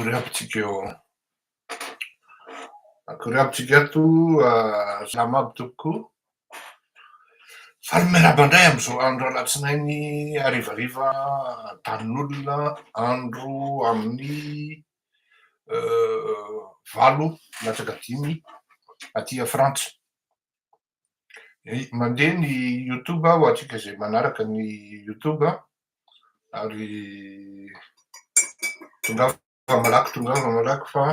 Akory aby tsika eo. Akory aby tsika ato, salama aby tompoko. Faly miarahaba indray amin'izao andro alatsinainy harivariva an-tanin'olona, andro amin'ny valo latsaka dimy aty Frantsa. Mandeha ny youtube ho antsika izay manaraka ny youtube ary tongava malaky tongava malaky fa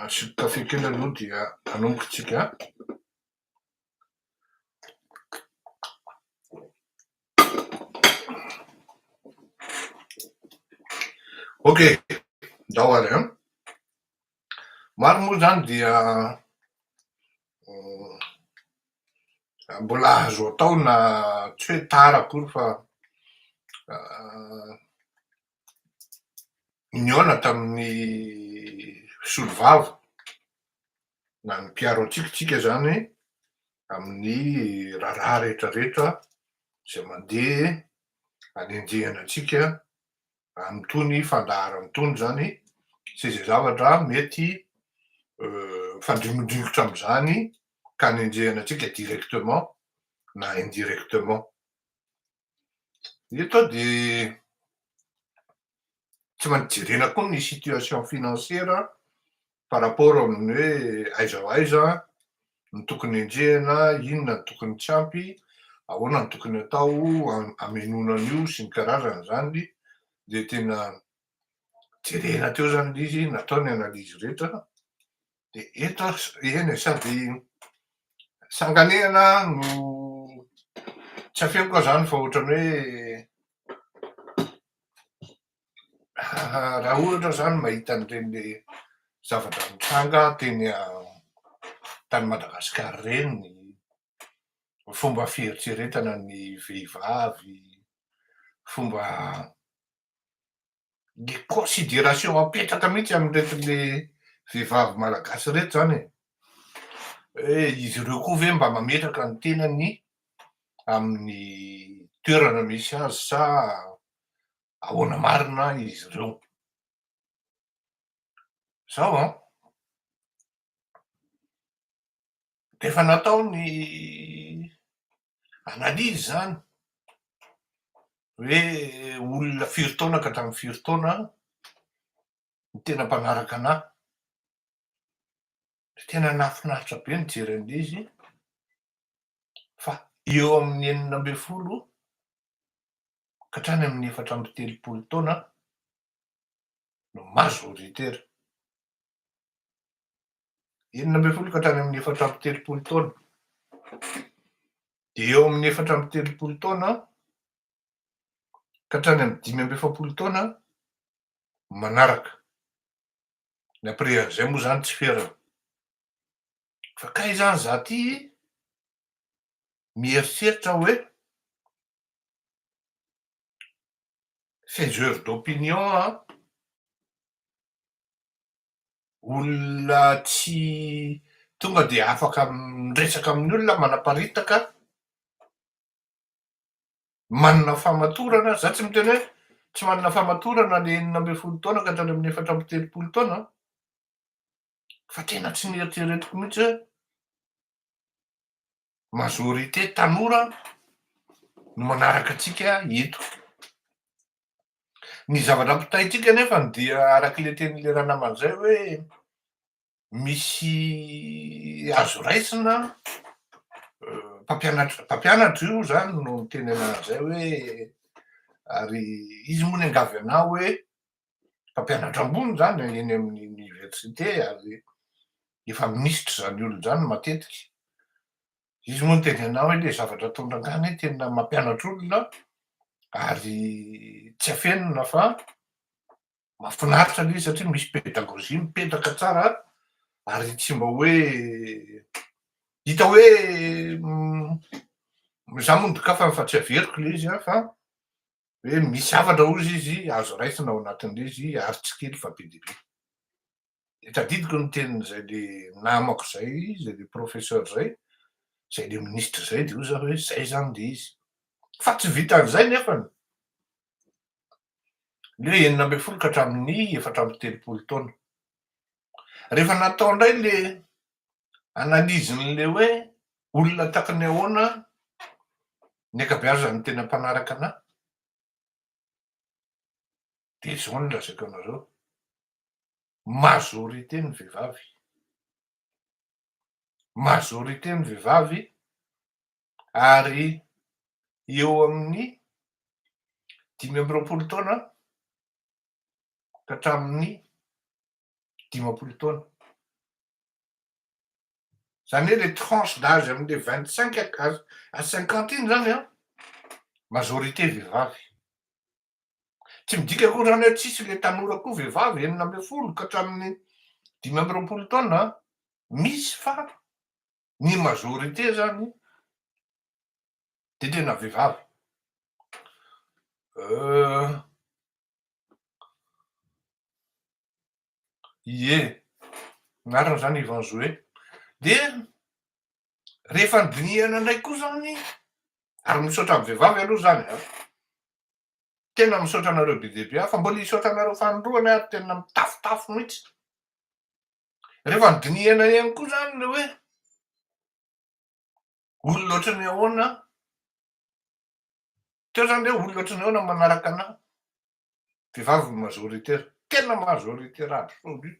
asiako kafe kely aloha dia hanomboka tsika. Ok, ndao ary an. Maro moa zany dia mbola azo atao na tsy hoe tara akory fa nihaona tamin'ny mpisolovava na ny mpiaro antsika tsika zany amin'ny raharaha rehetrarehetra izay mandeha anenjehana antsika amin'itony fandaharana itony zany sy izay zavatra mety mifandringondringotra amin'izany ka anenjehana antsika directement na indirectement. Eto aho de tsy maintsy jerena koa ny situation financière par rapport amin'ny hoe aiza ho aiza no tokony enjehina, inona no tokony tsy ampy, ahoana no tokony atao hamenoana an'io sy ny karazany zany de tena jerena teo zany le izy, natao ny analyse rehetra de eto aho eny e sady sanganehana no tsy afeniko aho zany fa ohatran'ny hoe Raha ohatra zany mahita an'ireny le zavatra nitranga teny tany Madagasikara ireny, ny fomba fieritreretana ny vehivavy, fomba ny considération apetraka mihitsy amin'ireto le vehivavy malagasy ireto zany e, hoe izy ireo koa ve mba mametraka ny tenany amin'ny toerana misy azy sa ahoana marina izy ireo? Zao an, rehefa natao ny analyse zany hoe olona firy taona ka hatramin'ny firy taona ny tena mpanaraka anah, de tena nahafinaritra be nijery an'le izy fa eo amin'ny 16 ka hatrany amin'ny 34 taona no majoritaire. 16 ka hatrany amin'ny 34 taona. Dia eo amin'ny 34 taona ka hatrany amin'ny 45 taona manaraka. Ny après an'izay moa zany tsy ferana. Fa kay zany za ty mieritreritra hoe faiseur d'opinion an, olona tsy tonga dia afaka miresaka amin'ny olona, manaparitaka, manana fahamatorana, za tsy miteny hoe tsy manana fahamatorana le 16 taona ka hatrany amin'ny 34 taona an, fa tena tsy nieritreretiko mihitsy hoe majorité tanora no manaraka antsika eto. Ny zavatra ampitaintsika nefany dia arak'le tenin'le ranamana zay hoe misy azo raisina mpampianatra mpampianatra io zany no niteny anazy zay hoe ary izy moa niangavy anah hoe mpampianatra ambony zany eny amin'ny université ary efa minisitra zany olona zany matetika. Izy moa niteny anah hoe le zavatra ataon-drangahy anie tena mampianatra olona ary tsy afenina fa mahafinaritra le izy satria misy pédagogie mipetraka tsara ary tsy mba hoe hita hoe za moa nodokafany fa tsy averiko le izy an fa hoe misy zavatra hozy izy azo raisina ao anatin'le izy ary tsy kely fa be dia be. Dia tadidiko ny tenin'izay le namako zay, zay le professeur zay, zay le ministre zay, de hoy za hoe zay zany le izy. Fa tsy vitan'izay nefany. Le hoe 16 ka hatramin'ny 34 taona. Rehefa natao indray le analyse-n'le hoe olona tahaka ny ahoana ny ankabeazan'ny tena mpanaraka anahy, de zao no lazaiko anareo, majorité ny vehivavy, majorité ny vehivavy ary eo amin'ny 25 taona ka hatramin'ny 50 taona. Zany hoe le tranche d'âge am'le 25 à 50 iny zany an, majorité vehivavy. Tsy midika akory zany hoe tsisy le tanora koa vehivavy 16 ka hatramin'ny 25 taona, misy, fa ny majorité zany de tena vehivavy. Ie, marina zany Yvan Zoé. De rehefa nodinihana indray koa zany, ary misaotra amy vehivavy aloha zany an, tena misaotra anareo be dia be aho, fa mbola hisaotra anareo fanindroany ary tena mitafotafo mihitsy. Rehefa nodinihana ihany koa zany le hoe olona ohatran'ny ahoana, teo zany hoe olona ohatran'ny ahoana manaraka anahy, vehivavy ny majoritaire, tena majoritaire absolu.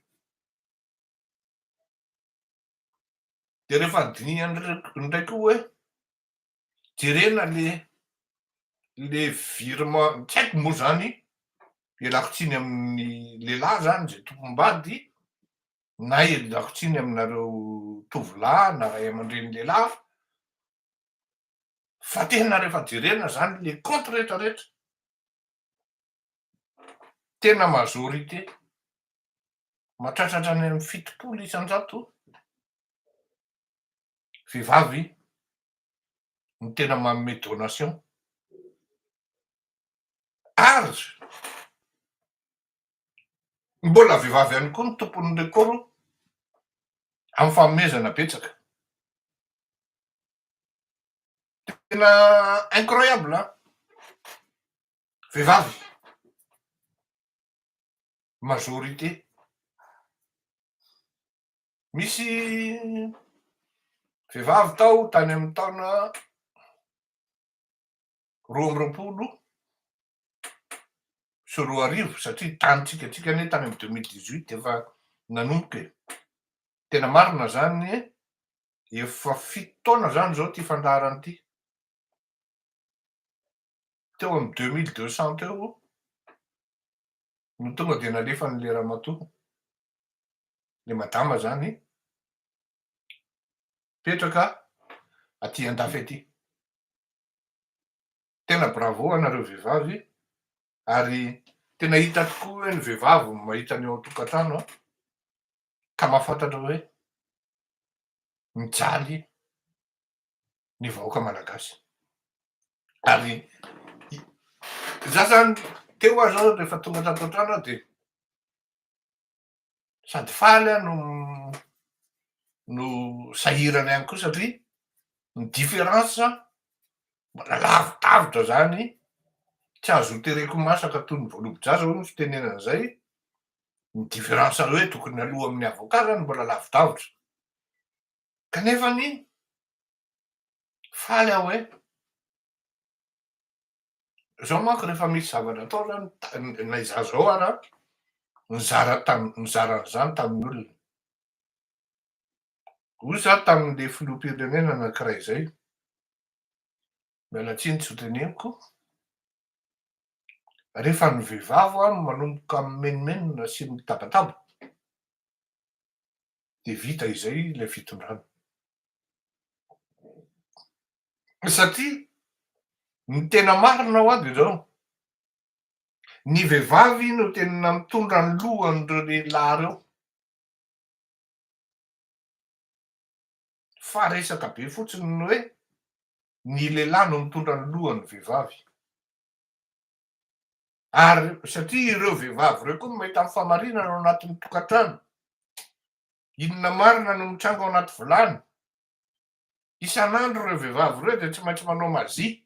De rehefa nodinihana indray koa hoe jerena le virement, tsy haiko moa zany, ialako tsiny amin'ny lehilahy zany zay tompom-bady na ialako tsiny aminareo tovolahy na ray aman-dreny lehilahy, fa tena rehefa jerena zany le compte rehetrarehetra, tena majorité mahatratratra any amin'ny 70% vehivavy ny tena manome donation, ary mbola vehivavy ihany koa ny tompon'ny record amin'ny fanomezana betsaka. Tena incroyable an! Vehivavy majorité. Misy vehivavy tao tany amin'ny taona 2022, satria tanytsika atsika anie tany amy 2018 efa nanomboka e. Tena marina zany, efa 7 taona zany zao ty fandaharana ity. Teo amy 2200 teo no tonga de nalefan'le ramatoa, le madama zany, petraka aty andafy aty. Tena bravo anareo vehivavy, ary tena hita tokoa hoe ny vehivavy mahita ny ao an-tokantrano ka mahafantatra hoe mijaly ny vahoaka malagasy. Ary za zany teo aho zao rehefa tonga tato an-trano aho de sady faly aho no sahirana ihany koa, satria ny différence mbola lavidavitra zany, tsy azo hotereko masaka toy ny voalobo-jaza hoy ny fitenenana zay. Ny différence hoe tokony aloha amin'ny avocat zany mbola lavidavitra, kanefany faly aho hoe zao manko rehefa misy zavatra atao zany, na izaho zao ara nizara tam nizara an'izany tamin'ny olona. Hoy za tamin'le filoham-pirenena anankiray zay, miala tsiny tsy ho teneniko, rehefa ny vehivavy no manomboka mimenomenona sy mitabataba de vita izay ilay fitondrana, satria ny tena marina ho a de zao, ny vehivavy no tena mitondra ny lohan'ireo lehilahy reo, fa resaka be fotsiny ny hoe ny lehilahy no mitondra ny lohan'ny vehivavy. Ary satria ireo vehivavy ireo koa no mahita ny fahamarinana ao anatin'ny tokantrano, inona marina no mitranga ao anaty vilany. Isan'andro ireo vehivavy ireo dia tsy maintsy manao mazia.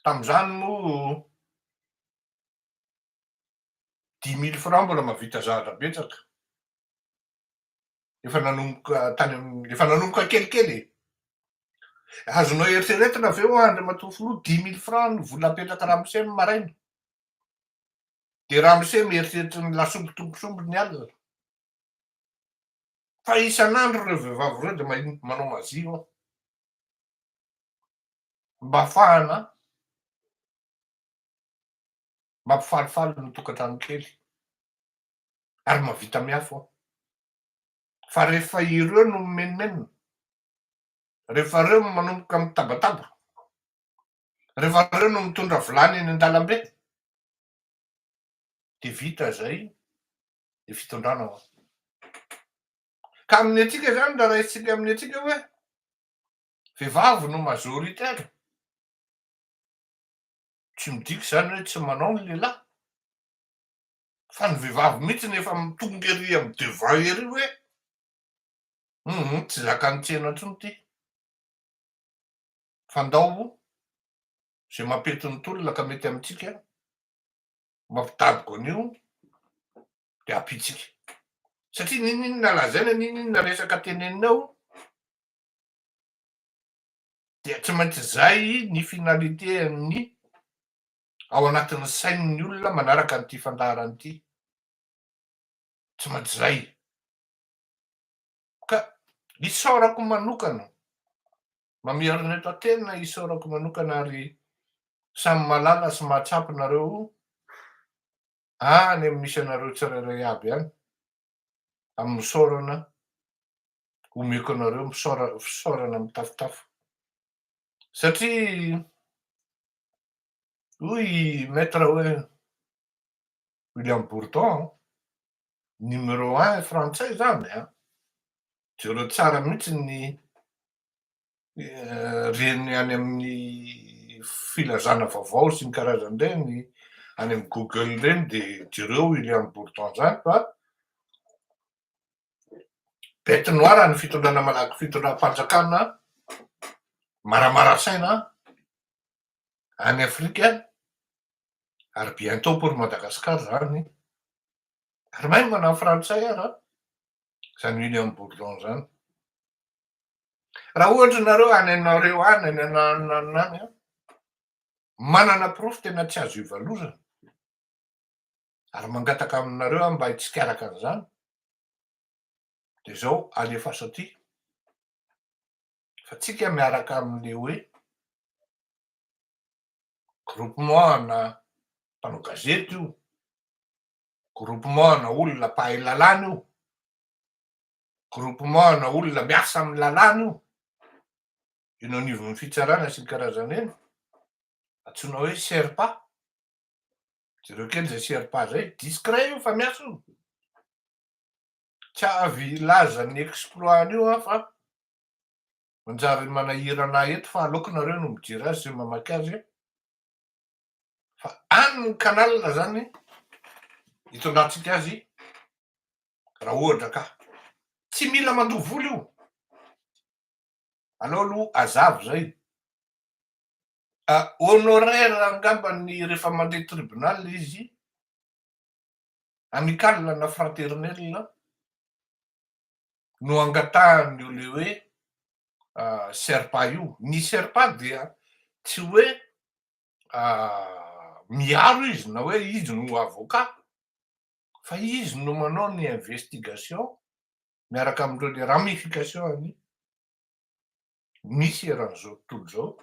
Tamin'izany moa 10 000 francs mbola mahavita zavatra betsaka. Efa nanomboka tany amin'ny, efa nanomboka kelikely e. Azonao eritreretina ve hoa Andriamatoa Filoha 10 000 francs ny vola apetraka ramose ny maraina? De ramose mieritreritra ny lasopy tongosomby ny alina. Fa isan'andro ireo vehivavy ireo de mahay manao mazia hoa. Mba ahafahana mampifalifaly ny tokantrano kely ary mahavita miafy hoa. Fa rehefa ireo no mimenomenona, rehefa ireo no manomboka mitabataba, rehefa ireo no mitondra vilany eny an-dalambe, de vita zay ny fitondrana hoa. Ka amin'ny antsika zany raha raisitsika amin'ny antsika hoe vehivavy no majoritaire, tsy midika zany hoe tsy manao ny lehilahy, fa ny vehivavy mihitsy no efa tonga ery amin'ny devant ery hoe tsy zakan'ny tsena intsony ity, fa ndao zay mampety ny tolona ka mety amintsika mampidaboka an'io de ampitsika. Satria n'inon'inona lazaina, n'inon'inona resaka teneninao, dia tsy maintsy zay ny finalité an'ny ao anatin'ny sain'ny olona manaraka an'ity fandaharana ity. Tsy maintsy zay. Ka isaorako manokana, mamerina eto tena isaorako manokana ary samy mahalala sy mahatsapa nareo any amin'ny misy anareo tsirairay aby any amin'ny misaorana omeko anareo misaora fisaorana mitafotafo satria hoy maître hoe William Bourdon numéro un frantsay zany a, jereo tsara mihitsy ny reny any amin'ny filazana vaovao sy ny karazany reny any amin'ny Google reny de jereo William Bourdon zany fa bête noire ny fitondrana malaky, fitondram-panjakana maramara saina any Afrika ary bientôt pour Madagascar zany, ary mahay manao frantsay ara zany William Bourdon zany. Raha ohatra nareo any anareo any any ananana any a manana porofo tena tsy azo ivalozana ary mangataka aminareo aho mba hitsikaraka an'izany, de zao alefaso aty fa tsika miaraka am'le hoe groupement na mpanao gazety io, groupement na olona mpahay lalàna io, groupement na olona miasa amin'ny lalàna io, eno anivon'ny fitsarana sy ny karazany eny, antsoina hoe SERPA. Jereo kely zay SERPA zay, discret io fa miasa io. Tsy avy hilaza ny exploit an'io aho fa manjary manahirana ahy eto fa aleoko nareo no mijery azy sy mamaky azy fa any ny canal zany hitondrantsika azy raha ohatra ka tsy mila mandoa vola io. Aleo aloha azavy zay. Honoraire angambany rehefa mandeha tribunal izy, amical na fraternel no angatahany io le hoe SERPA io. Ny SERPA dia tsy hoe miaro izy na hoe izy no avocat fa izy no manao ny investigation miaraka amindreo le ramification any misy eran'izao tontolo zao,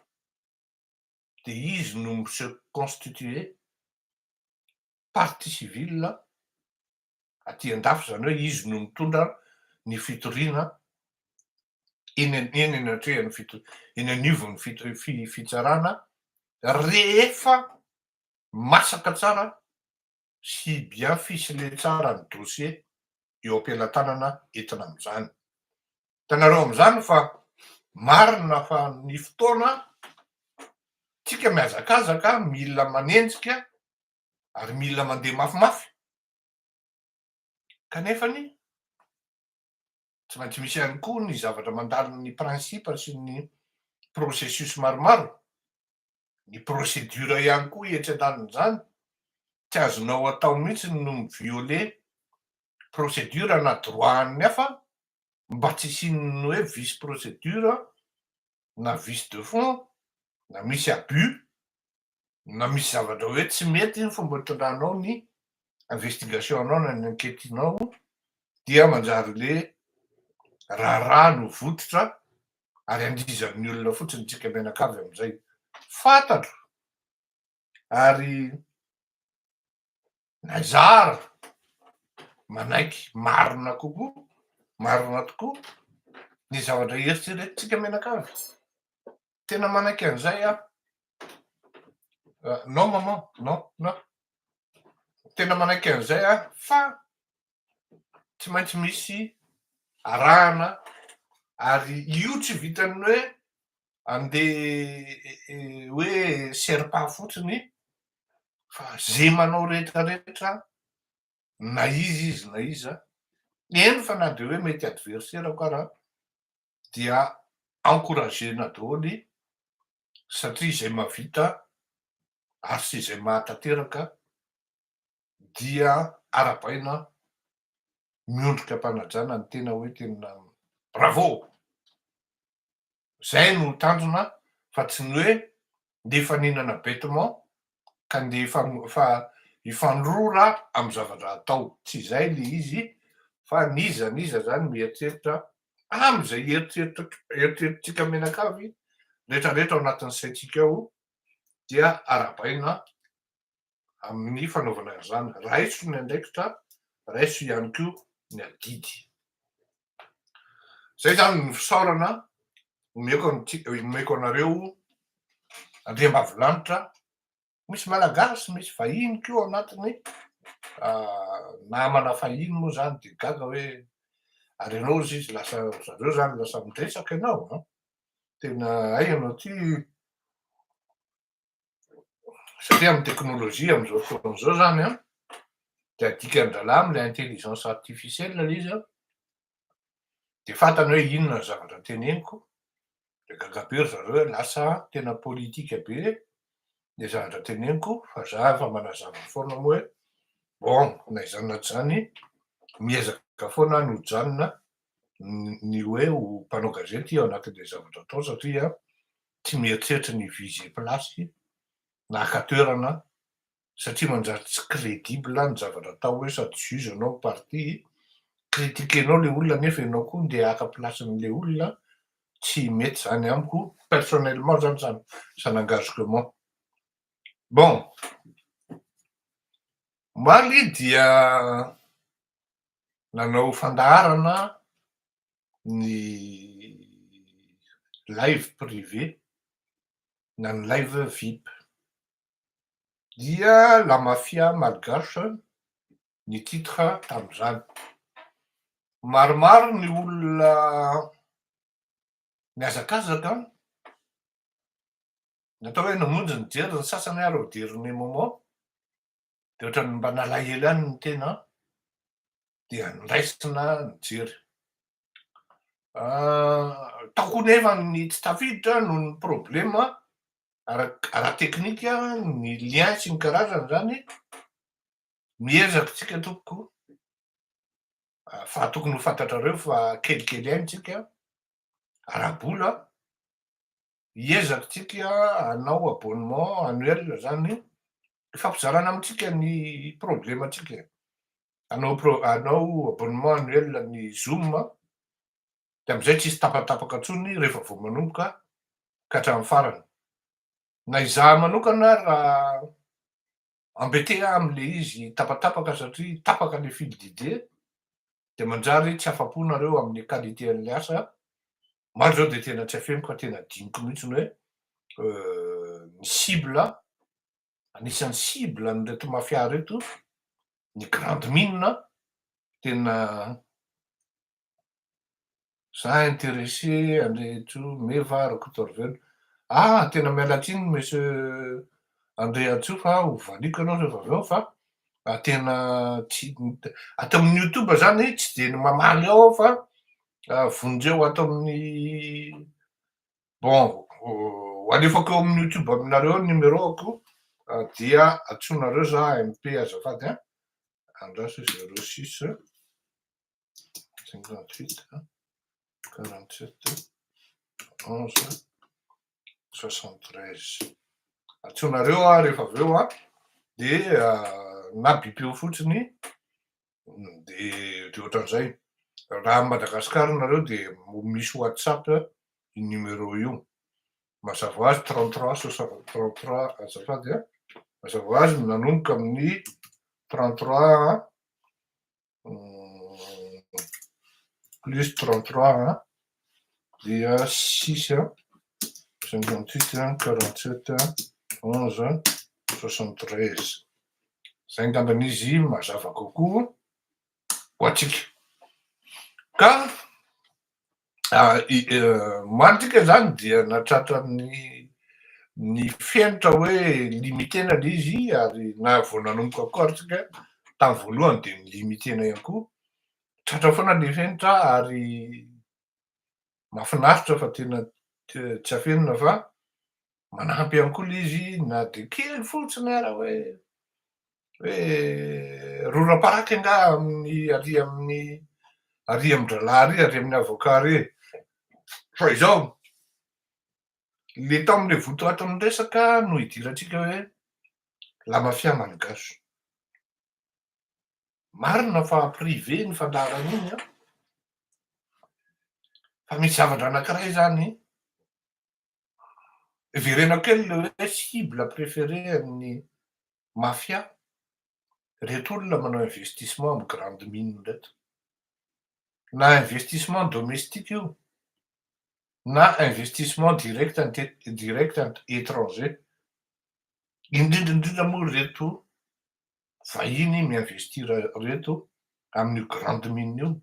de izy no se constituer partie civile aty andafy, zany hoe izy no mitondra ny fitoriana eny eny anatrehan'ny fito eny anivon'ny fito fi fitsarana rehefa masaka tsara sy bien ficelé tsara ny dossier eo am-pelatanana entina am'izany. Hitanareo am'izany fa marina fa ny fotoana tsika mihazakazaka, mila manenjika ary mila mandeha mafimafy, kanefany tsy maintsy misy ihany koa ny zavatra mandalo ny principe sy ny processus maromaro. Ny procédure ihany koa etsy an-danin'izany, tsy azonao atao mihitsy no mi-violer procédure na droit an'ny hafa mba tsy hisian'ny hoe vice procédure na vice de fond na misy abus na misy zavatra hoe tsy mety ny fomba itondranao ny investigation anao na ny enquête-nao, dia manjary le raharaha no vototra ary andizan'ny olona fotsiny tsika mianakavy am'izay. Fantatro ary nazara manaiky marina kokoa, marina tokoa ny zavatra eritreretintsika mianakavy. Tena manaiky an'izay aho. Non maman, non, non, tena manaiky an'izay aho fa tsy maintsy misy arahana, ary io tsy vitan'ny hoe andeha hoe serpa fotsiny fa zay manao rehetrarehetra, na izy izy na iza eny, fa na de hoe mety adversaire-ko ara dia encouragena daholy, satria izay mahavita ary sy izay mahatanteraka dia arabaina miondrika am-panajana ny tena hoe tena bravo. Zay no tanjona, fa tsy ny hoe ndeha hifaninana bêtement ka ndeha fa hifandrora amy zavatra atao. Tsy izay le izy, fa n'iza n'iza zany mieritreritra am'izay eritreritra eritreritritsika mianakavy rehetrarehetra ao anatin'ny saintsika ao dia arabaina amin'ny fanaovana an'izany. Raiso ny andraikitra, raiso ihany koa ny adidy. Zay zany ny fisaorana omeko omeko anareo andriambavilanitra. Misy malagasy, misy vahiny koa ao anatiny, namana fahiny moa zany de gaga hoe ary ianao izy izy lasa zareo zany lasa miresaka ianao a, tena hay ianao ty, satria amy teknôlôjia am'izao fotoana zao zany a de adikan-drahalahy am'le intelligence artificielle le izy a, de fantany hoe inona ny zavatra teneniko, de gaga be ry zareo hoe lasa tena politika be le zavatra teneniko, fa za efa manazava foana moa hoe bon, na izany na tsy zany miezaka foana ny hojanona ny hoe ho mpanao gazety ao anatin'le zavatra atao, satria tsy mieritreritra ny viser place na haka toerana, satria manjary tsy crédible ny zavatra atao hoe sady juge anao parti critiquenao le olona nefa ianao koa ndeha haka place-n'le olona. Tsy mety zany amiko personnellement zany, ça n'engage que moi. Bon, omaly dia nanao fandaharana ny live privé na ny live VIP, dia la mafia malgache ny titre tam'izany. Maromaro ny olona miazakazaka natao hoe namonjy ny jery ny sasany ary au dernier moment, de ohatrany mba nalahelo ihany ny tena dia niraisina nijery tao koa, nefa ny tsy tafiditra noho ny problema ara teknika, ny lien sy ny karazany zany. Miezaka tsika tompoko, fa tokony ho fantatrareo fa kelikely ainy tsika ara-bola. Hiezaka tsika hanao abonnement annuel zany, ifampizarana amitsika ny problema atsika, hanao pro hanao abonnement annuel ny Zoom, de amizay tsisy tapatapaka intsony rehefa vao manomboka ka hatramin'ny farany. Na izaho manokana raha embêté am'le izy tapatapaka, satria tapaka le fil d'idée de manjary tsy afa-po nareo amin'ny qualité an'le asa. Maro zao de tena tsy afeniko fa tena diniko mihitsy ny hoe ny cible, anisan'ny cible an'ireto mafia reto ny grande mine. Tena za intéressé andretso meva Rakotoarivelo. Ah, tena miala tsiny monsieur Andriantsoa fa ho valiko ianao rehefa avy eo, fa tena tsy ato amin'ny YouTube zany, tsy de ny mamaly ao aho, fa vonjeo ato amin'ny bon, ho Ho alefako eo amin'ny YouTube aminareo ny numéro-ko dia antsoinareo za MP azafady an. Andraso 06 58 47 11 73. Antsoinareo aho rehefa avy eo an, de na bipeo fotsiny de ohatran'izay. Raha Madagasikara nareo de misy WhatsApp io numéro io. Mazava ho azy 33 63, azafady an, mazava ho azy nanomboka amin'ny 33, plus 33 dia 6 58 47 11 73. Zay angambany izy mazava kokoa ho antsika. Ka omaly zany dia nahatratra ny fenitra hoe limitena le izy, ary na vao nanomboka koa ary tsika tamy voalohany de nilimitena ihany koa. Tratra foana le fenitra ary mahafinaritra fa tena tsy afenina fa manampy ihany koa le izy na de kely fotsiny ara hoe roram-paraky angaha amin'ny ary amin'ny ary amin-drahalahy ary ary amin'ny avocat ary. Fa izao le tao am'le votoatin'ny resaka no idirantsika hoe la mafia malgache. Marina fa privé ny fandaharana iny an, fa misy zavatra anankiray zany heverena kely le hoe cible préférée amin'ny mafia reto olona manao investissement amy grande mine reto, na investissement domestique io na investissement direct direct étranger, indrindra indrindra moa reto vahiny mi-investir reto amin'io grande mine io,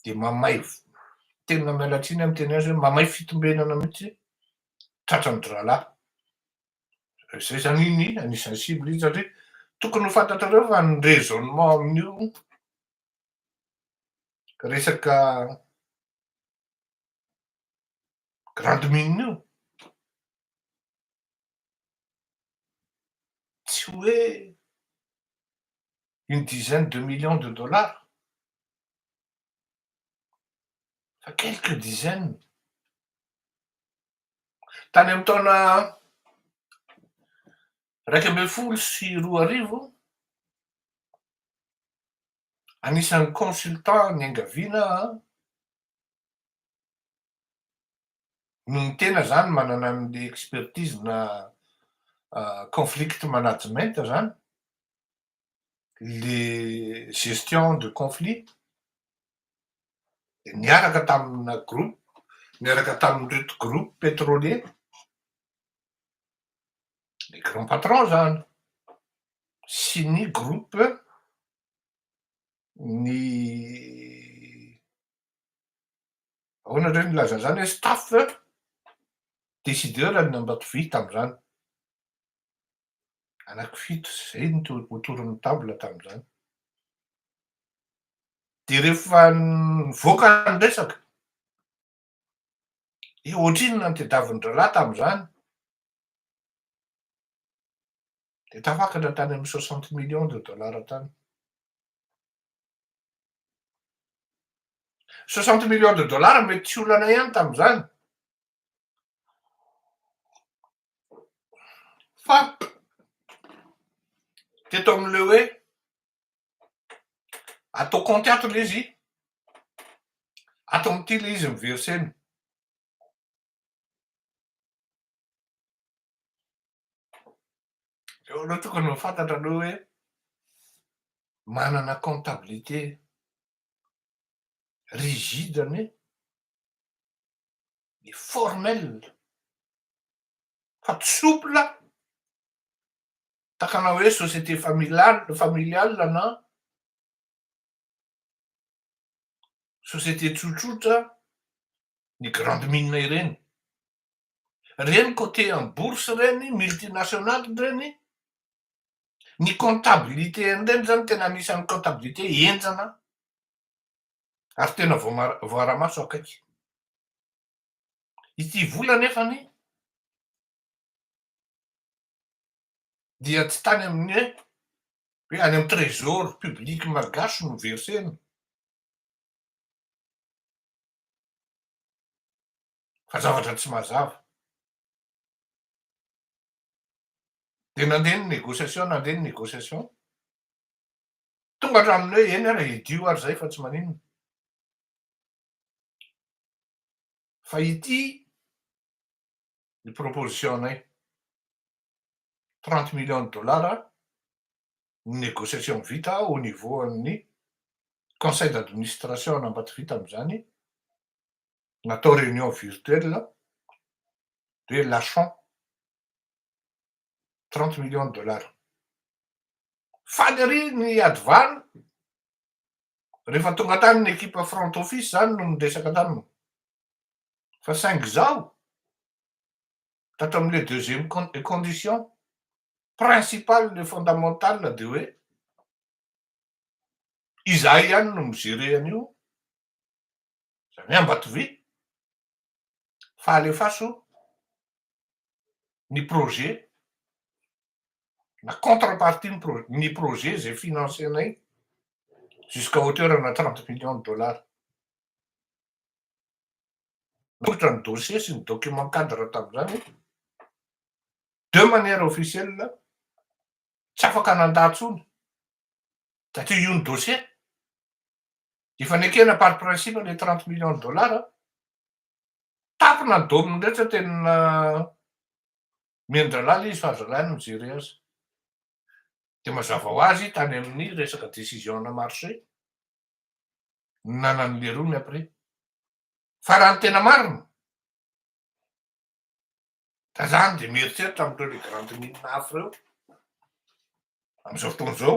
de mamay, tena miala tsiny amy teny azy hoe mamay fitombenana mihitsy tratrany drahalahy zay zany. Iny anisan'ny cible iny satria tokony ho fantatrareo fa ny raisonnement amin'io resaka grande mine io tsy hoe une dizaine de millions de dollars fa quelques dizaines. Tany amy taona 2011, anisan'ny consultant niangaviana no ny tena zany manana an'le expertise na conflict management zany, le gestion de conflit, de niaraka tamina groupe, niaraka tamin'ireto groupe pétrolier, les grands patrons zany, sy ny groupe ny ahoana ndray nilaza zany hoe staff décideur ny Ambatovy tam'izany, anaky fito zay ny autour ny table tam'izany. De rehefa nivoaka ny resaka e, ohatrinona ny tadiavin-drahalahy tam'izany, de tafakatra tany amy 60 millions de dollars tany. 60 millions de dollars mety tsy olana ihany tam'izany, fa teto am'le hoe atao compte ato le izy, ato am'ity le izy miversena. Eo aloha tokony mifantatra aloha hoe manana comptabilité rigide ane ny formel fa tsy souple takana hoe société familiale na société tsotsotra ny grande mine ireny. Reny coté en bourse reny, multinationale reny, ny comptabilité an'ireny zany tena anisan'ny comptabilité enjana ary tena voaramaso akaiky ity vola nefany. Dia tsy tany amin'ny hoe hoe any amin'ny trésor public malgache no versena fa zavatra tsy mazava. Dia nandeha ny négociation, nandeha ny négociation, tonga hatramin'ny hoe eny ary hidio ary zay fa tsy maninona. Fa ity ny proposition-nay, 30 millions de dollars ny négociation vita au niveau an'ny conseil d'administration an'Ambatovy tamin'izany, natao réunion virtuelle de lâchons 30 millions de dollars. Faly ery ny ady valo rehefa tonga tany ny équipe front office zany no niresaka taminy. Fa saingy zao, tato am'le deuxième condition principale le fondamentale de hoe izahay ihany no mi-gérer an'io, zany hoe Ambatovy, fa alefaso ny projet na contrepartie ny pro- ny projet zay financenay jusqu'à hauteur na 30 millions de dollars. Natolotra ny dossier sy ny document cadre tam'izany de manière officielle, tsy afaka nandà intsony satria io ny dossier efa nekena par principe le 30 millions de dollars. Tapina ny dominy rehetra, tena miandralala izy fa azalahy no mi-gérer azy. De mazava ho azy tany amin'ny resaka décision na marché nanan'le rony après. Fa raha ny tena marina da zany de mieritreritra am'ireo le grande mine hafa reo am'izao fotoana zao,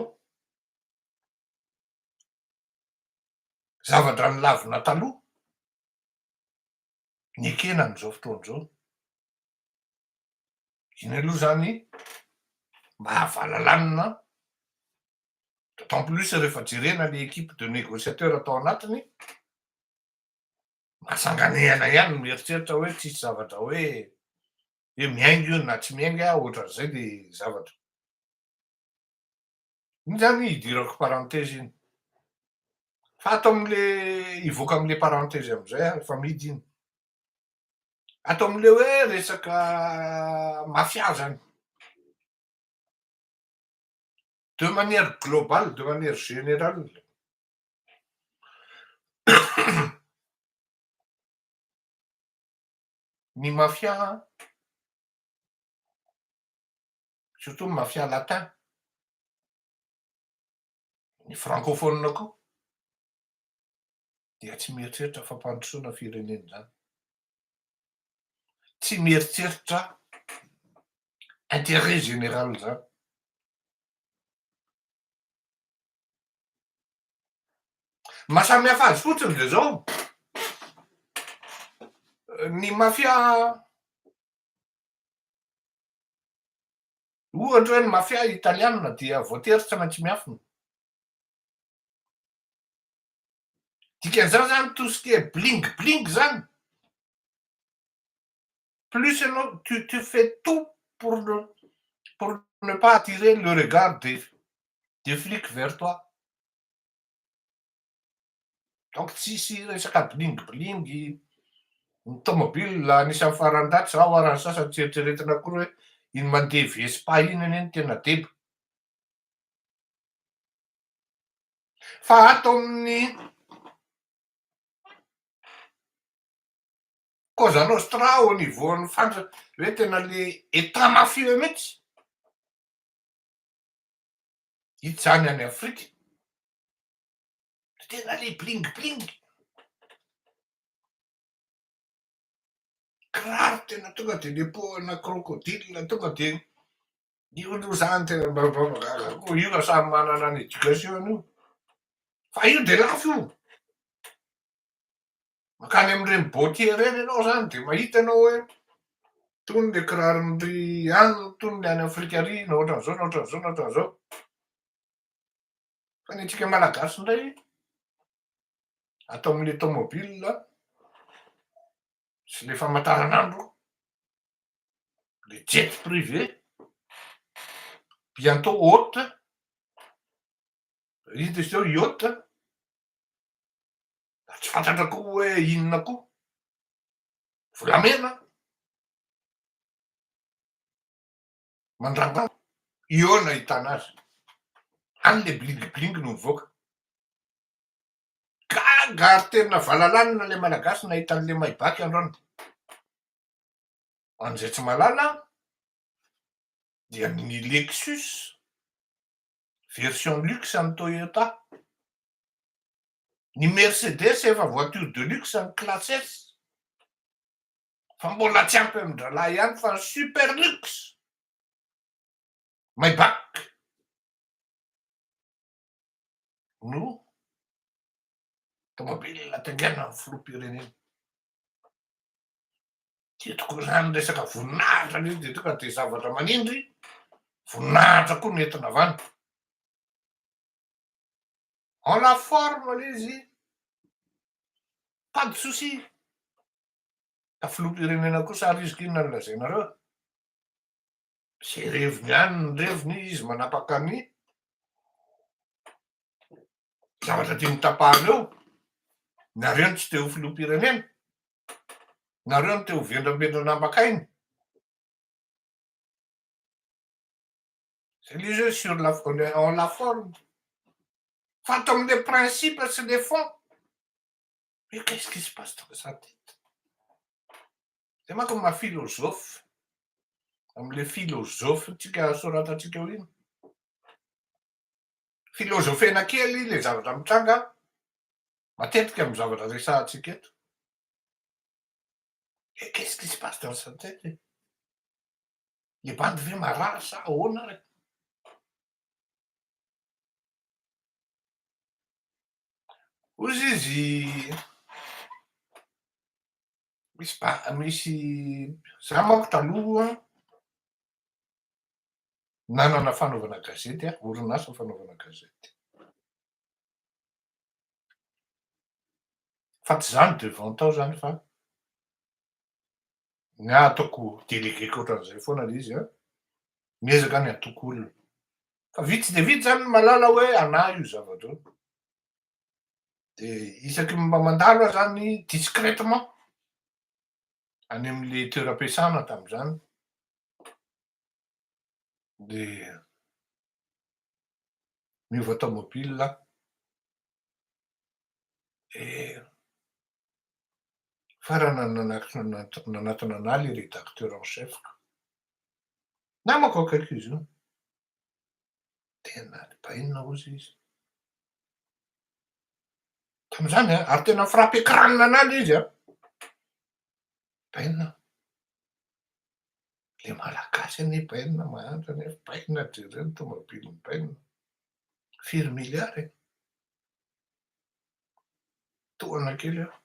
zavatra ny lavina taloha ny ekena am'izao fotoana zao. Iny aloha zany mba hahavalalana, d'autant plus rehefa jerena le équipe de négociateur atao anatiny, mahasanganehana ihany mieritreritra hoe tsisy zavatra hoe miainga io na tsy miainga ohatran'izay le zavatra. Iny zany idirako parenthèse iny. Fa atao am'le hivoaka am'le parenthèse am'izay aho efa midy iny. Atao am'le hoe resaka mafia zany. De manière globale, de manière générale. Ny mafia, surtout ny mafia latin, ny francophone koa, dia tsy mieritreritra fampandrosoana firenena zany. Tsy mieritreritra intérêt général zany. Mahasamihafa azy fotsiny de zao, ny mafia ohatra hoe ny mafia italiana dia voatery tsy maintsy miafina. Dikan'izany zany tout ce qui est bling bling zany, plus ianao tu fais tout pour ne pas attirer le regard des flics vers toi. Donc tsisy resaka bling bling, ny tomobile anisan'ny farany ratsy zao ary ny sasany tsy eritreretina akory hoe iny mandeha Vespa iny anie no tena deba. Fa ato amin'ny Cosa Nostra au niveau ny fandra hoe tena le état mafieux mihitsy, hita zany any Afrika, tena le bling bling, kiraro tena tonga de le peau-na crocodile tonga de io aloha zany tena mba gaga koa io, fa samy manana ny éducation io, fa io de lafo io. Mankany amin'ireny bottier reny ianao zany de mahita ianao hoe tony le kirarondry any, tony le any Afrika ary, na ohatran'izao na ohatran'izao na ohatran'izao. Fa ny antsika malagasy indray atao amin'le tomobile sy le famantaranandro, le jet privé. Bientôt haute, inona izy teo, yacht, tsy fantatra koa hoe inona koa, volamena, mandrangorango, eo no ahitana azy, any le bling bling no mivoaka. Gaga ary tena valalanina le Malagasy nahita an'le Maybach androany. Ho an'izay tsy mahalala dia ny Lexus version luxe an'ny Toyota. Ny Mercedes efa voiture de luxe an'ny classe S. Fa mbola tsy ampy amin-drahalahy ihany fa ny super luxe Maybach no tomobile taingenan'ny filoham-pirenena. Dia tokoa izany resaka voninahitra mihitsy dia tonga dia zavatra manindry voninahitra koa no entina avy any. En la forme le izy, pas de souci. Ka filoham-pirenena kosa ary izy k'inona no lazainareo? Zay reviny ihany ny reviny izy manapaka ny zavatra tiany tapahana eo. Nareo no tsy te ho filoham-pirenena, nareo no te ho vendrambendrana ambakaina. Zay le izy hoe sur la en la forme. Fa ato am'le principe sy le fond, mais qu'est-ce qui se passe dans sa tête? Zay manko maha philosophe, am'le philosophe-ntsika soratantsika eo iny. Filôzôfena kely le zavatra mitranga matetika amy zavatra resahantsika eto. Et qu'est-ce qui se passe dans sa tête? Le bandy ve marary sa ahoana ary? Hozy izy misy ba- misy za manko taloha nanana fanaovana gazety aho, orinasa fanaovana gazety. Fa tsy za no devant tao zany fa ny ahy ataoko délégué-ko ohatran'izay foana le izy an, miezaka ny hatoko olona. Fa vitsy de vitsy zany ny mahalala hoe anahy io zavatra io. De isaky ny mba mandalo aho zany discrètement any am'le toeram-piasana tam'zany, de miova tomobile aho, de farany nanatona anahy le rédacteur en chef-ko, namako akaiky izy io, tena bainina hozy izy. Tam'zany an, ary tena frappé crâne anahy le izy an, bainina, le malagasy anie bainina mahantra nefa bainina jereo ny tomobilin'ny bainina, firy milliard e? Tohana kely aho,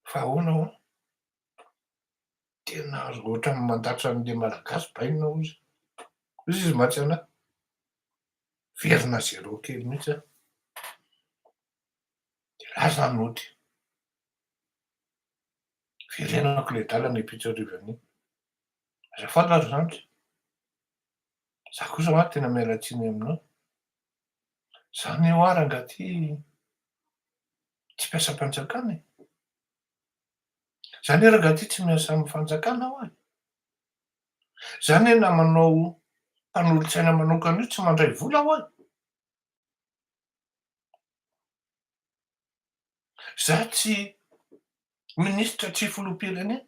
fa ahoana ho'a? Tena ohatran'ny mandatra an'le malagasy bainina hozy, hozy izy mantsy anahy, verina zéro kely mihitsy aho, de lasa aho nody, verenako le dalana ipitso hariva an'iny, azafady ary zandry, za kosa hoa tena miala tsiny aminao, za anie hoa rangahy ty tsy mpiasam-panjakana e, za anie rangahy ty tsy miasa amin'ny fanjakana hoa e, za anie na manao mpanolotsaina manokana io tsy mandray vola hoa e, za tsy minisitra tsy filoham-pirenena,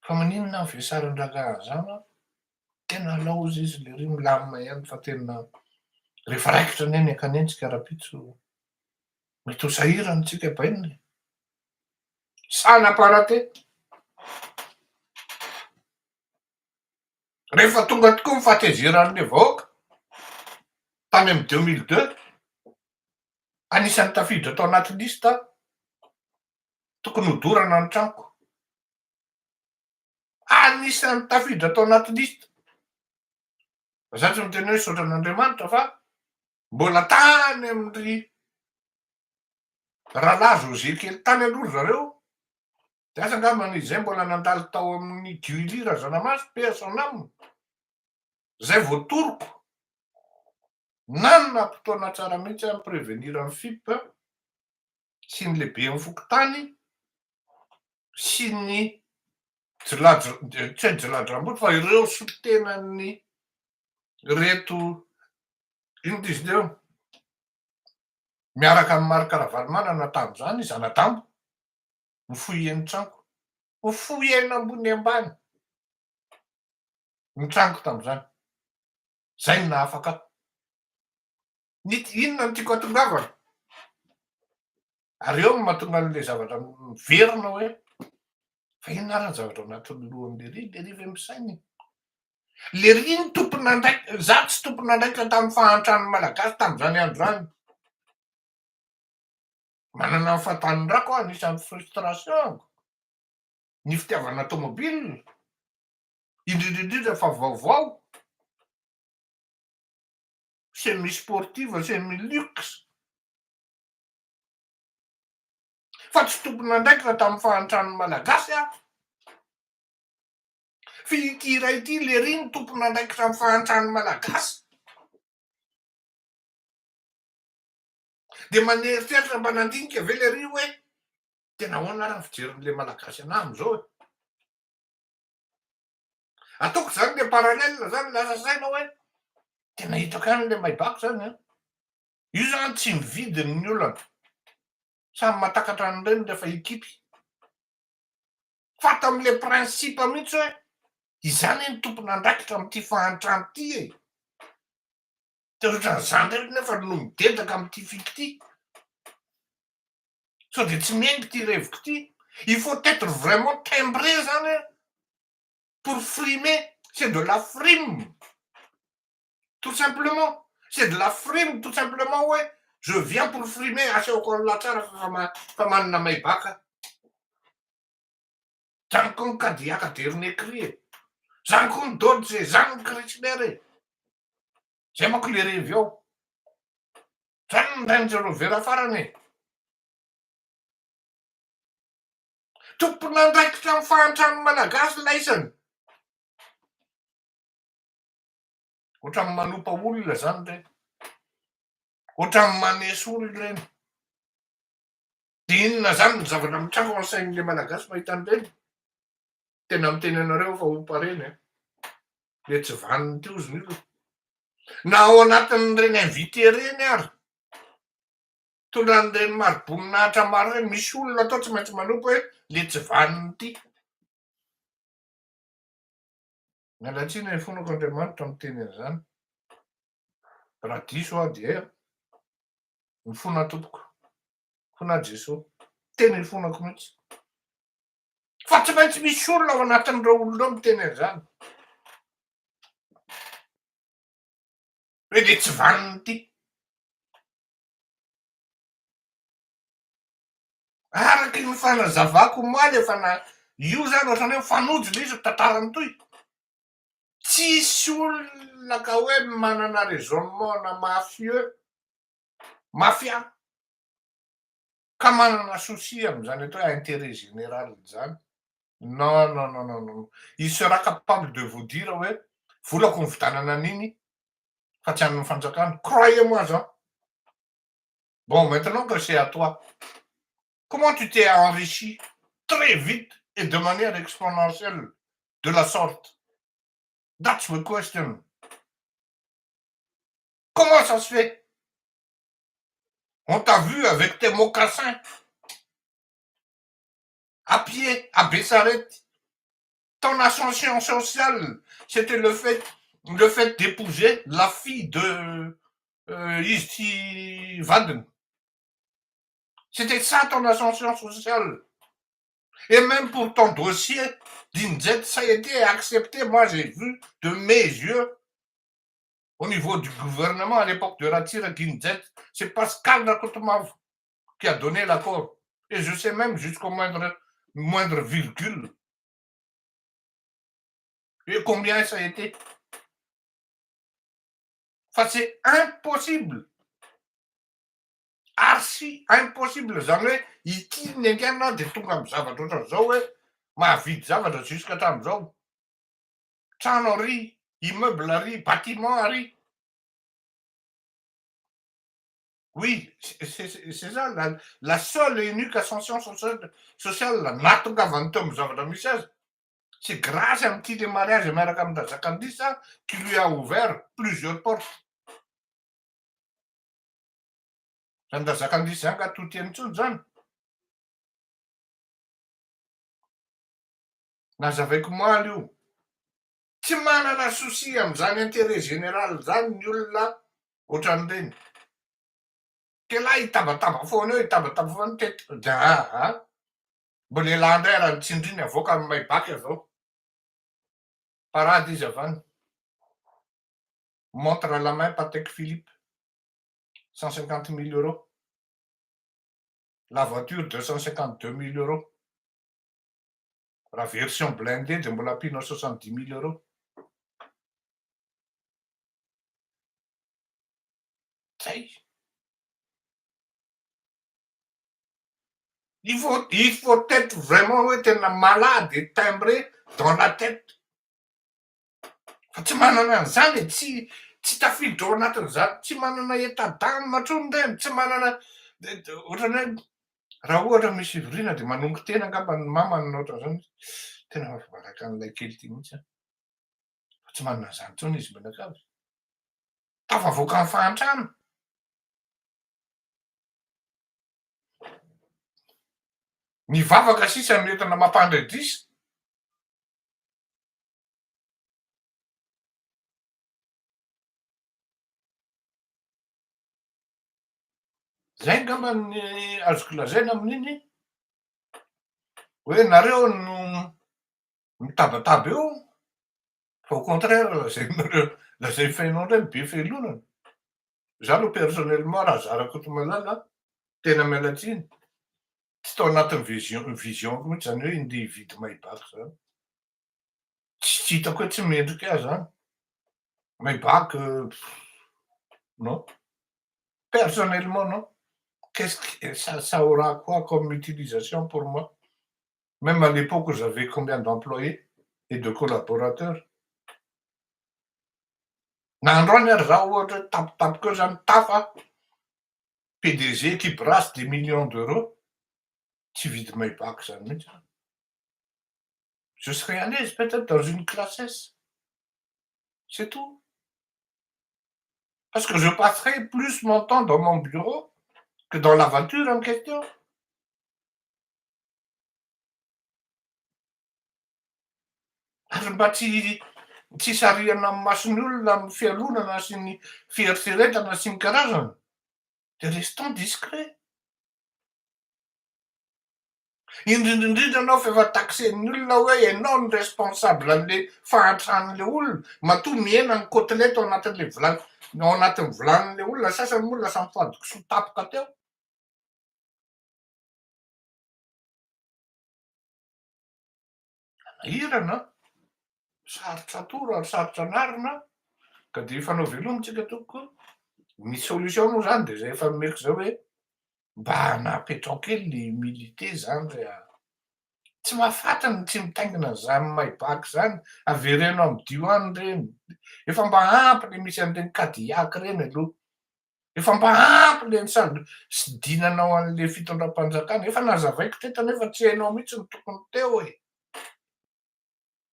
fa maninona aho vesaran-drangah an'izany an, tena alao hozy izy lery milamina ihany fa tena rehefa raikitra anie ny ankanenjika rahampitso mety ho sahirana tsika bainina e, ça n'a pas raté. Rehefa tonga tokoa ny fahatezeran'le vahoaka tany amy 2002, anisan'ny tafiditra tao anaty liste tokony hodorana ny tranoko. Anisan'ny tafiditra tao anaty liste. Fa za tsy miteny hoe misaotra an'Andriamanitra fa mbola tany amindry rahalahy José kely tany aloha ry zareo, de asa angambany izay mbola nandalo tao amin'ny Guilly Razanamaso paix à son âme. Zay voatoroko nanana fotoana tsara mihitsy a prévenir ny FIP sy ny lehibe amy fokontany sy ny jilajy, tsy hoe jiladramboto fa ireo solotenany reto, ino ty izy teo, miaraka amy Marc Ravalomanana tam'izany zanadambo mifoy eny tranoko, mifoy eny ambony ambany ny tranoko tam'izany. Zay no nahafaka aho. Ny inona no tiako atongavana ary eo no mahatonga an'le zavatra miverina hoe fa inona ary ny zavatra ao anatin'ny lohan'le ry le ry ve misainy le ry ny tompon'andraikitra? Za tsy tompon'andraikitra tamin'ny fahantran'ny Malagasy tam'izany andro zany. Manana ny fahatanirako aho, anisan'ny frustration ny fitiavana tomobile, indrindraindrindra fa vaovao, semi sportive, semi luxe, fa tsy tompon'andraikitra tamin'ny fahantran'ny Malagasy aho. Fa ity iray ity le ry ny tompon'andraikitra amin'ny fahantran'ny Malagasy de maneritreritra mba nandinika ve le ry hoe tena ahoana ary ny fijerin'le Malagasy anahy am'izao e? Ataoko zany le parallèle zany, lasa saina hoe tena hitako ihany le Maybach zany a. Io zany tsy mividiny ny olana, samy mahatakatra an'ireny rehefa ekipy, fa tam'le principe mihitsy hoe izany ny tompon'andraikitra am'ity fahantrano ty e. De ohatran'izany reny nefa no midedaka am'ity fiky ty sao de tsy miaingy ty reviko ty. Il faut être vraiment timbré zany pour frimer. C'est de la frime, tout simplement. C'est de la frime, tout simplement, hoe je viens pour frimer, asehoko an'la tsara fa manana Maybach, zany koa ny Cadillac dernier cri e, zany koa ny Dodge, zany ny Chrysler e, zay manko le revy ao zany ny Range Rover farany e. Tompon'andraikitra amy fahantrano malagasy laisany ohatrany manompa olona zany reny, ohatrany maneso olo reny. De inona zany ny zavatra mitranga ao an-sain'le Malagasy mahita an'ireny? Tena miteny anareo fa ompa reny a, le tsy vaniny ty ozony io na ao anatin'ireny invité reny ary tondran'ireny mari-boninahitra maro reny, misy olona atao tsy maintsy manompo hoe le tsy vaniny ty. Mialatsiny fonako Andriamanitra miteny an'izany raha diso aho, dia mifona tompoko, fona Jesosy, tena ifonako mihitsy, fa tsy maintsy misy olona ao anatin'ireo olona reo miteny an'izany hoe de tsy vaniny ty. Araky ny fanazavako omaly efa na io zany, ohatrany hoe mifanojo le izy tantarany toy, tsisy olona ka hoe manana raisonnement na mafieux, mafia, ka manana souci am'izany atao hoe intérêt général zany. Non, non, non, non, non, il sera capable de vous dire hoe volako nividanana an'iny fa tsy an'ny fanjakana. Croyez moi zan. Bon, maintenant que c'est à toi, comment tu t'es enrichi très vite et de manière exponentielle de la sorte? That's the question. Comment ça se fait? On t'a vu avec tes mocassins, à pied, à Besarety. Ton ascension sociale, c'était le fait d'épouser la fille de izy ty vadiny. C'était ça ton ascension sociale. Et même pour ton dossier d'Injet, ça a été accepté. Moi, j'ai vu de mes yeux au niveau du gouvernement à l'époque de Ratsiraka Injet, c'est Pascal Rakotomavo qui a donné l'accord. Et je sais même jusqu'au moindre virgule. Et combien ça a été. Fa c'est impossible. Archi impossible zany hoe ity ny anganina de tonga amy zavatra ohatran'izao hoe mahavidy zavatra jusqu'à hatramin'izao. Trano ary Immeuble ary, bâtiment ary. Oui, c'est ça la seule et unique ascension sociale sociale nahatongavany teo amin'ny zavatra misy azy. C'est grâce amin'ity le mariage miaraka amin-dRajakandisa qui lui a ouvert plusieurs portes. Zany Rajakandisa zany ka to tiany intsony zany. Nazavaiko omaly io. Tsy manana souci amin'izany intérêt général zany ny olona ohatran'ireny. K'elah hitabataba foana eo, hitabataba foana teto dia aa. Mbola elah indray ary ny tsindriny avoaka amin'ny Maybach avy eo. Parade izy avy any. Montre à la main Patek Philippe, 150 000 euros. La voiture 252 000 euros. Raha version blindée dia mbola ampianao 70 000 euros. Zay. Il faut, il faut être vraiment hoe tena malade et timbré dans la tête. Fa tsy manana an'izany e, tsy tsy tafiditra ao anatin'izany, tsy manana état d'âme intsony ireny, tsy manana ohatran'ny hoe raha ohatra misy fivoriana de manongo tena angamba ny mamany na ohatran'izany, tena mahafabaraka an'ilay kely ity mihitsy aho. Fa tsy manana an'izany intsony izy mianakavy. Tafavoaka ny fahantrana. Ny vavaka sisa no entina mampandry adrisa. Zay angamba ny azoko lazaina amin'iny hoe nareo no mitabataba eo fa au contraire lazainareo lazain'i Fenoy ndray be fialonana. Za aloha personnellement raha za Rakotomalala tena miala tsiny tsy tao anatin'ny vision vision-ko mihitsy zany hoe andeha hividy Maybach zany. Tsy hitako hoe tsy mendrika ahy zany. Maybach non. Personnellement non. Qu'est-ce que ça ça aura quoi comme utilisation pour moi? Même à l'époque où j'avais combien d'employés et de collaborateurs? Na androany ary zaho ohatra hoe tampotampoka eo zany tafa PDG qui brasse des millions d'euros, tsy hividy Maybach zany mihitsy aho. Je serais à l'aise peut-être dans une classe S. C'est tout. Parce que je passerai plus mon temps dans mon bureau que dans la voiture en question. Ary mba tsy tsy hisarihana amin'ny mason'ny olona amin'ny fialonana sy ny fieritreretana sy ny karazany de restons discret. Indrindra indrindra anao fa efa taxen'ny olona hoe ianao no responsable an'le fahantran'le olona, matoa mihena ny côtelette ao anatin'le vilany ao anatin'ny vilanin'le olona, ny sasany moa lasa mifady kisoa tapoka teo. Manahirana an! Sarotra atoro ary sarotra anarina ka dia hifanao veloma tsika tompoko. Ny solution moa zany de zay efa nomeko zay hoe mba anapetrao kely le humilité zany ry a! Tsy mahafaty ny tsy mitaingina an'izany Maybach zany, avereno amidio any reny, efa mba ampy le misy an'ireny Cadillac reny aloha, efa mba ampy le nisand- sidinanao an'le fitondram-panjakana, efa nazavaiko teto anefa tsy hainao mihitsy ny tokony teo e!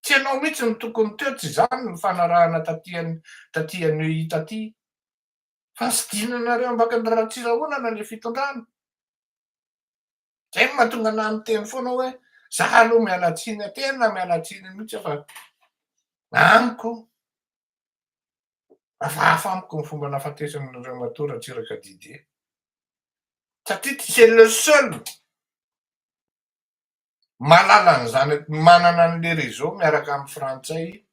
Tsy ianao mihitsy no tokony teo, tsy izany ny fanarahana taty taty an'UI taty. Fa sidinanareo ambakin'ny Ratsirahonana le fitondrana. Zay no mahatonga anah miteny foana hoe za aloha miala tsiny, tena miala tsiny mihitsy aho fa amiko hafahafa amiko ny fomba nahafatesan'i Andriamatoa Ratsiraka Didier. Satria c'est le seul Mahalala an'izany manana an'le réseau miaraka amin'ny frantsay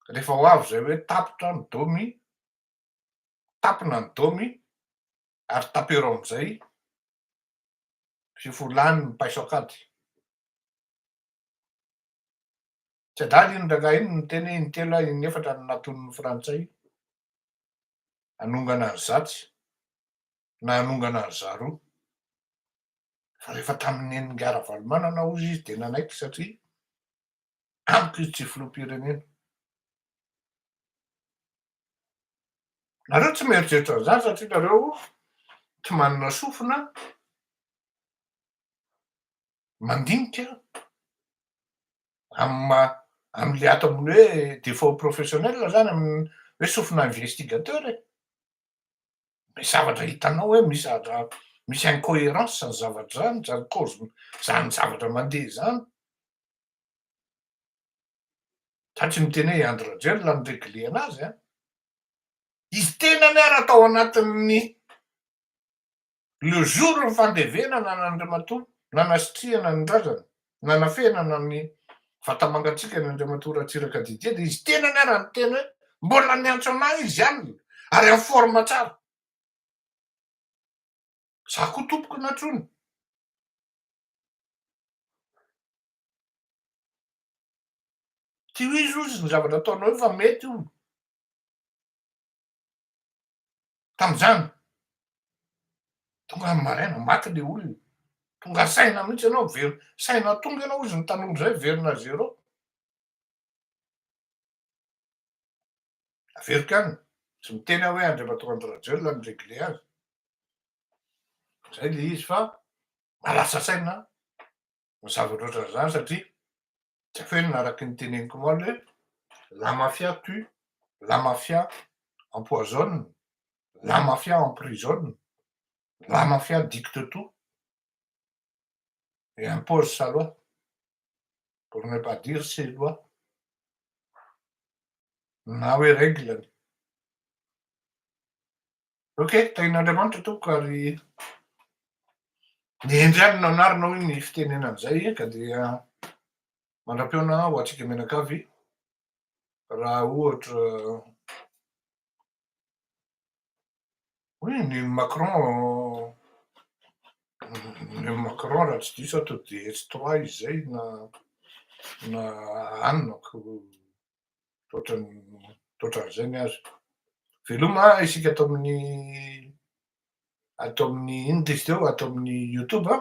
rehefa ho avy zay hoe tapitra ny domy, tapina ny domy ary tapero amin'izay f'efa ho lany ny paiso an-kady. Tsy adala iny rangahy iny niteny hoe intelo na inefatra no natonin'ny frantsay hanongana an'izatsy na hanongana an'izaroa. Fa rehefa tamin'ny nenin'ingahy Ravalomanana hozy izy dia nanaiky satria amiko izy tsy filoham-pirenena. Nareo tsy mieritreritra an'izany satria nareo tsy manana sofina mandinika amy maha am'le ato amin'ny hoe défaut professionnel zany amin'ny hoe sofina investigateur e. Misy zavatra hitanao hoe misy zavatra misy incohérence ny zavatra zany, zany cause zany zavatra mandeha zany. Za tsy miteny hoe i Andry Rajoelina no réglé anazy an. Izy tenany ara tao anatin'ny le jour ny fandevenana an'Andriamatoa nanasitrihana ny razana, nanafenana ny vata-mangatsiakany Andriamatoa Ratsiraka Didier de izy tenany ara niteny hoe mbola niantso anahy izy alina ary en forme tsara. Za koa tompoko nantsoiny. Tohizo ozy ny zavatra ataonao io fa mety io. Tamin'izany, tonga ny maraina, maty le olona. Tonga saina mihitsy ianao, very saina tonga ianao ozy ny tanora zay, verina zéro. Averiko ihany, tsy miteny aho hoe Andriamatoa Andry Rajoelina no réglé azy. Zay le izy fa mahalasa saina ny zavatra ohatran'izany satria tsy afenina araky ny teneniko omaly hoe la mafia tue, la mafia empoisonne, la mafia emprisonne, la mafia dicte tout et impose sa loi pour ne pas dire ses lois na hoe règle-ny. Ok, tahin'Andriamanitra tompoko ary ny hendry ihany no anarina hoy ny fitenenana izay ka dia mandra-pihaona ho antsika mianakavy raha ohatra hoy ny Macron ny Macron raha tsy diso aho to dia S trois izy izay na na anona ko Ohatran'ny ohatran'izay ny azy. Veloma isika ato amin'ny ato amin'ny inona izy teo ato amin'ny youtube a.